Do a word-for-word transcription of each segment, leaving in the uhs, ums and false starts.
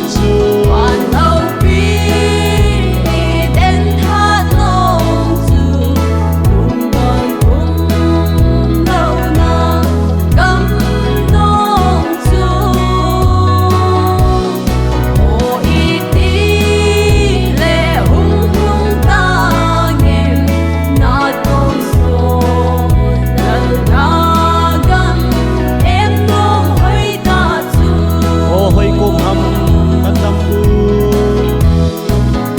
Vanloupi i den tha nong chu, lungdon um louna gam nong chu. O iti le hung hung tangem, natong so lalna gam em nong hoi ta chu. O hoi kum ham tandam u.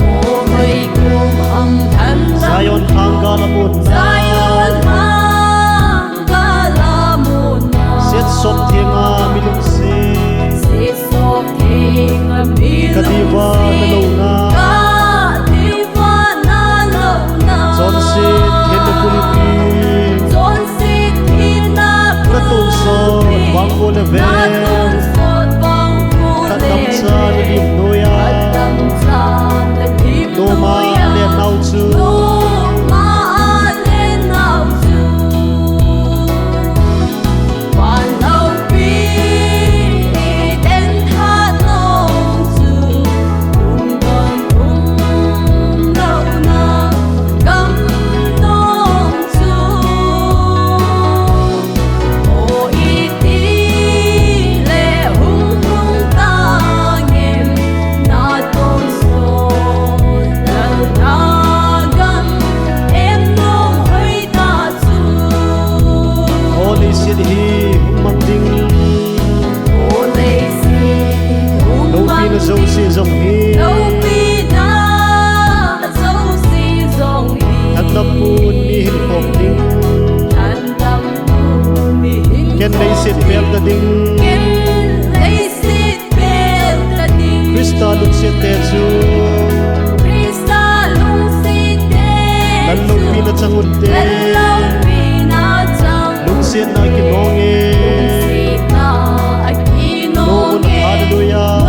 O hoi kum ham tandam u. Zion thangga la mun. Zion thangga la mun. Siet sop thenga mi lungset. Siet sop thenga mi lungset. Ka diva na louna. Ka diva na louna. Chonset thenna kulpi. Chonset thenna kulpi. Na tonsot vang ko le ve. Na tonsot vang ko le ve. Ka damcha na lim noia. Ka damcha na lim noia. Noma le nau chu. Noma le nau chu. Vanloupi i den tha nong chu, lungdon um louna gam nong chu. O iti le hung hung tangem, natong so lalna gam em nong hoi ta chu. O leiset hi hung mang ding. O leiset hung mang ding. Loupina jouse jong hi. Loupina jouse jong hi. Thandam pun mi hin khom ding. Thandam pun mi hin khom ding. Ken leiset bel ta ding. Ken leiset bel ta ding. Christa lungset te chu. Christa lungset te chu. Lal loupina chang unte. Lal loupina chang. Lungsetna kinong e. Lungsetna akinong e. Nong un, hallelujah.